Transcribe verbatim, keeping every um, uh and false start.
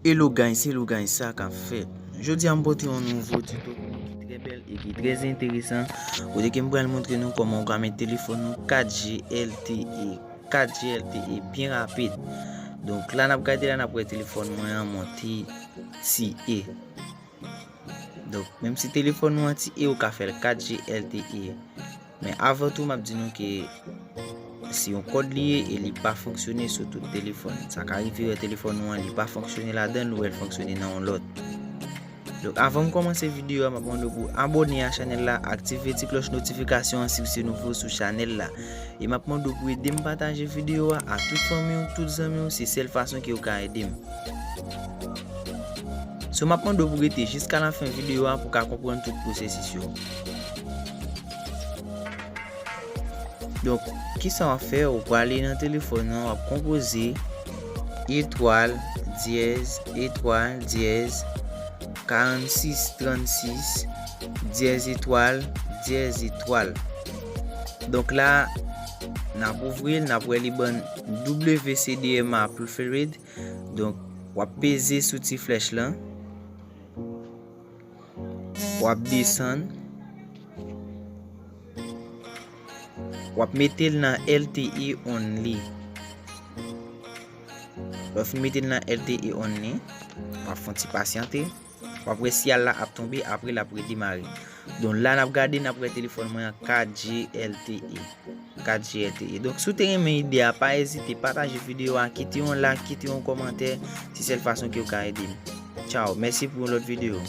Hello guys, hello guys, sa k ap fèt? Jodi a m pote yon nouvo tuto ki trè bèl e ki trè enteresan, kote ke m pral montre nou kòman ou ka met telefòn nou kat G L T E, kat G L T E byen rapid. Donk la n ap gade la, n ap wè telefòn mwen an monte ti e. Donk menm si telefòn nou an ti e, ou ka fè l kat G L T E. Men avan tou, m ap di nou ke se yon kòd li ye e li pa fonksyone sou tout telefòn. Sa ka rive wè telefòn nou an, li pa fonksyone ladan l, ou wè l fonksyone nan yon lòt. Donk avan m kòmanse videyo a, m ap mande w pou abòne a chanèl la, aktive ti klòch notifikasyon an si w se nouvo sou chanèl la. E m ap mande w pou ede m pataje videyo a a tout fanmi w, tout zanmi w, se sèl fason ke w ka ede m. So, m ap mande w pou rete jiska lafen videyo a pou w ka konprann tout pwosesis yo. Donk, kisa w ap fè? Ou prale nan telefòn nan, w ap konpoze etwal, dyèz, etwal, dyèz, karannsis, trannsis, dyèz, etwal, dyèz, etwal. Donk la, n ap ouvri l, n ap wè li ban W C D M A preferred. Donk, w ap peze sou ti flèch lan. W ap desann. W ap mete l nan L T E only. Lè w fin mete l nan L T E only, w ap fè yon ti pasyante. W ap wè siyal la ap tonbe, apre l ap redemare. Donk la n ap gade, n ap wè telefòn mwen an kat G L T E. Kat G L T E. Donk si w te renmen ide a, pa ezite pataje videyo a, kite yon like, kite yon kòmantè. Se sèl fason ke w ka ede m. Tchaw, mèsi pou yon lòt videyo.